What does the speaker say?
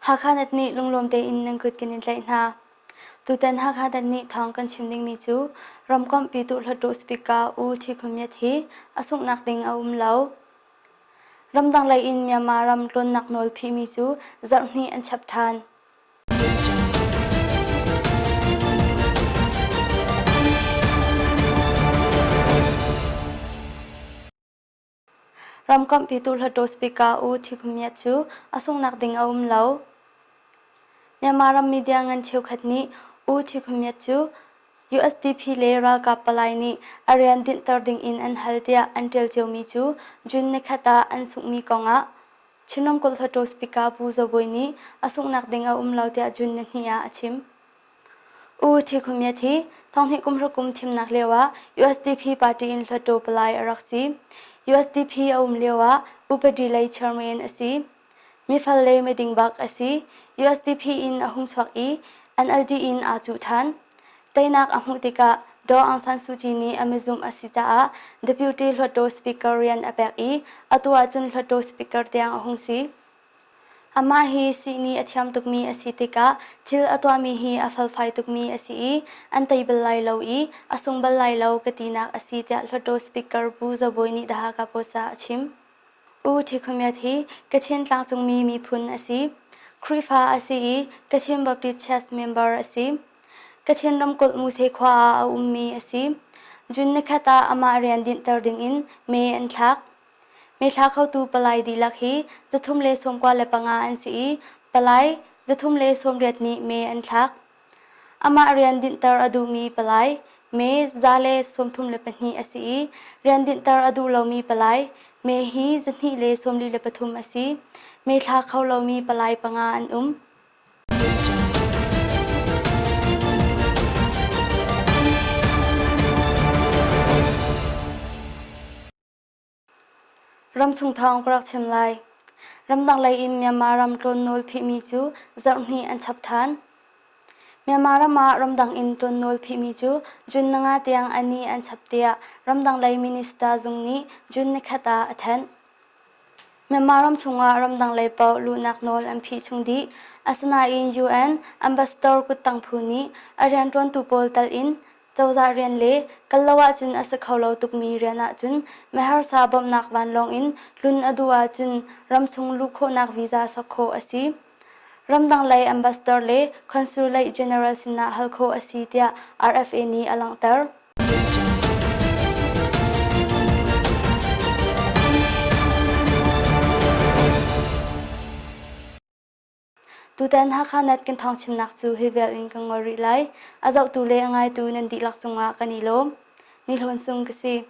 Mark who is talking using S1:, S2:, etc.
S1: Hakha Net nih lunglawm tein nan kut kan in tlaih hna. Tutan Hakha Net nih thawng kan chim dingmi cu ramkomh Pyituh Hluttaw Speaker U Thi Khun Myat hi a sunghnak ding a um lo. Ramdang lei in Myanmar ram tlawnnak nawl phihmi cu zarhhnih an chap ṭhan. Ramkomh Pyituh Hluttaw Speaker U Thi Khun Myat cu a sunghnak ding a um lo. Myanmar ram media ngan cheukhat nih U Thi Khun Myat cu USDP le ralkap palai nih a rian dinhter ding in an hal tiah an ṭial ciomi cu June nikhat ah an sunghmi kong ah Chin ramkulh Hluttaw Speaker Pu Zo Bawi nih a sunghnak ding a um lo tiah June nihnih ah a chim. U Thi Khun Myat hi thonghnih kum hra kum thimnak lio ah USDP party in Hluttaw palai a rak si. USDP a um lio ah upadi lei chairman a si. Mifel le miding bak a si. USDP in a hung chuak i NLD in aa cuh ṭhan. Teinak a hmuh tikah Daw Aung San Suu Kyi nih a mizumh a si caah Deputy Hluttaw Speaker rian a pek i atu ahcun Hluttaw Speaker tiang a hung si. Amah hi sihni a thiam tukmi a si tikah thil a tuahmi hi a felfai tukmi a si i an tei bal lai lo i a sung bal lai lo ka tinak a si tiah Hluttaw Speaker Pu Zo Bawi nih The Hakha Post ah a chim. U Thi Khun Myat hi Kachin tlangcungmi miphun a si. Khrihfa a si i Kachin Baptist Church member a si. Kachin ramkulh Muse khua ah a ummi a si. June nikhat ah amah rian dinhter dingin mee an thlak. Mithla khotu palai dihlak hi 395 an si i palai 380 nih mee an thlak. Amah rian dinhter a duhmi palai mee 132 a si i rian dinhter a duh lomi palai mee hi 243 a si. Mee thla kho lomi palai panga an um. Ramchung thawng ka rak chim lai. Ramdang lei in Myanmar ram tlawn nawl phihmi cu zarhhnih an chap ṭhan. Myanmar ram ah ramdang in tlawn nawl phihmi cu June nanga tiang a ni an chap tiah ramdang lei minister zung nih June nikhat ah a thanh. Myanmar ram chungah ramdang lei paoh luhnak nawl an phih chung dih. Asinain UN ambassador kuttang phu nih a rianṭuantu pawl tal in Cozah rian le kal lo ahcun a si kho lo tukmi rian ahcun miharsa bawmhnak vanlawng in tlun a duh ahcun ramchung luh khawhnak visa sok khawh a si. Ramdang lei ambassador le consulate general sinah hal khawh a si tiah RFA nih a langhter. Tutan Hakha Net kan thawngchimnak cu hi vial in kan ngol rih lai. A zohtu le a ngaitu nan dihlak cungah kan i lawm. Ni Hlawn Sung ka si.